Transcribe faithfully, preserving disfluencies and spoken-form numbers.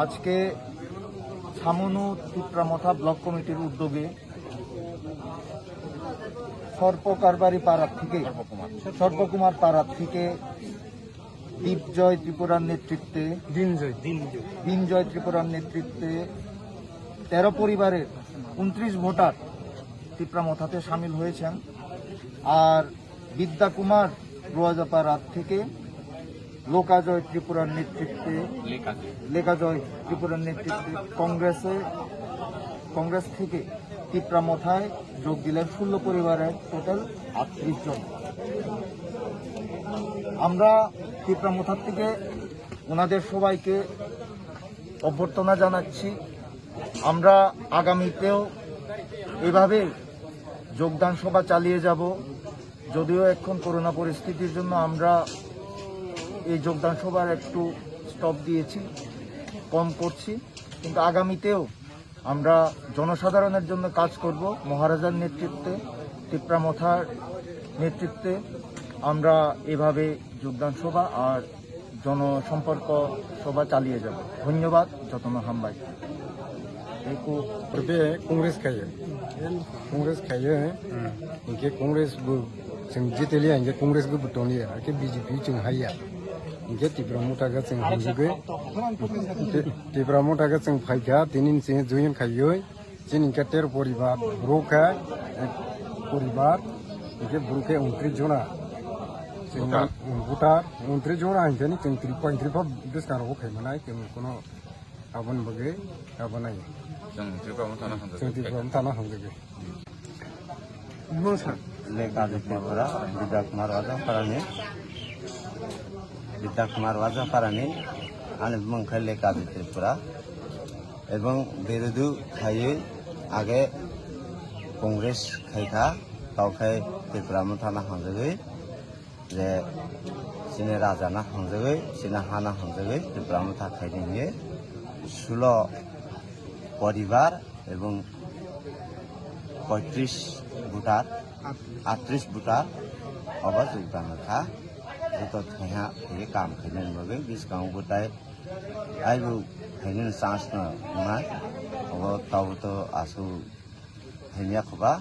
আজকে ছামনু তিপ্রা মথা ব্লক কমিটির উদ্যোগে সর্পকারবারি পাড়া থেকে, সর্পকুমার পাড়া থেকে দীপজয় ত্রিপুরার নেতৃত্বে, দিনজয়, দিনজয়। দিনজয় ত্রিপুরার নেতৃত্বে তেরো পরিবারের ঊনত্রিশ ভোটার তিপ্রা মথাতে সামিল হয়েছেন। আর বিদ্যা কুমার রোয়াজাপাড়া থেকে লোকাজয় ত্রিপুরার নেতৃত্বে, লেকাজয় ত্রিপুরার নেতৃত্বে কংগ্রেসে, কংগ্রেস থেকে তিপ্রা মথায় যোগ দিলেন ষোলো পরিবারের টোটাল আটত্রিশ জন। আমরা তিপ্রা মথার থেকে ওনাদের সবাইকে অভ্যর্থনা জানাচ্ছি। আমরা আগামীতেও এভাবে যোগদান সভা চালিয়ে যাব। যদিও এখন করোনা পরিস্থিতির জন্য আমরা এই যোগদান সভার একটু স্টপ দিয়েছি, কম করছি, কিন্তু আগামীতেও আমরা জনসাধারণের জন্য কাজ করব। মহারাজার নেতৃত্বে, তিপ্রা মথার নেতৃত্বে আমরা এভাবে যোগদান সভা আর জনসম্পর্ক সভা চালিয়ে যাব। ধন্যবাদ, যতন হামবাই। Eko. Tei Congress khaye. Congress khaye. Hinkhe Congress bo chwng jiteliya, hinkhe Congress bo toniya. Hinkhe B J P chwng haiya. Hinkhe Tipra Motha khe chwng hamjagwi. Tipra Motha khe chwng phaikha, tini chwng join khaiwi. Chini hinkhe tero poribar, bwrwkhe, eh, poribar, hinkhe bwrwkhe ungtri jona. Chwng voter. Voter, ungtri jona hinkhe ni chwng three point three four bwskango khaimanai, chwng kono Aboni bagwi abo nai. Chwng Tripura Motha no hamjak. Chwng Tripura Motha no hamjagwi. Bumung sa. Le Kazi Tripura, Bidya Kumar Wajaparani. Bidya Kumar Wajaparani, ani bumung khe Le Kazi Tripura. Ebong birudu khaiwi age Congress khaikha, tao khe Tripura Motha no hamjagwi. Je chini raja no hamjagwi, chini ha no hamjagwi, Tipra Motha khaidi hinwi sulo poribar ebong poitris voter, atris voter obo jogdan kha. Joto thaiha thaiwi kam khainani bagwi bwskango bwtai aibo khainani chance no wngnai. Obo tabuk to aswk hamya khoba.